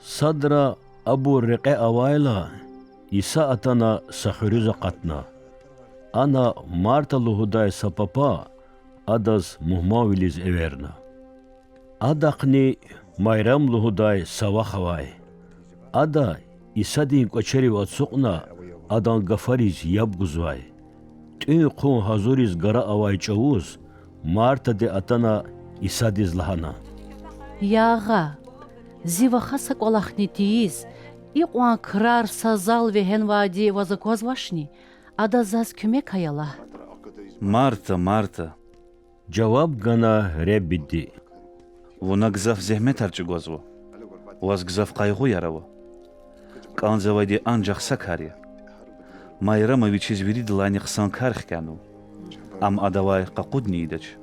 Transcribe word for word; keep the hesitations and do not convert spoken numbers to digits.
Садра абур рекье авайла, Иса атана са хуьруьз акъатна. Ана Марта лугьудай са папа Адаз мугьманвилиз эверна. Адахъни Майрам лугьудай са вах авай. Ада, Исадин кӀвачерив ацукьна, Адан гафариз яб гузвай. ТӀуьн-хъун гьазуриз гара авай чӀавуз Мартади атана Исадиз лагьана: Я Агъа, зи ваха са кӀвалахни тийиз, икьван крар са зал вегьенвайди ваз аквазвачни? Адаз заз куьмек ая лагь. Марта, Марта,– жаваб гана Реббиди,– вуна гзаф зегьметар чӀугвазва, ваз гзаф къайгъуяр ава. КӀанзавайди анжах са кар я. Майрама вичиз виридалайни хъсан кар хкянава, ам адавай къакъудни ийидач.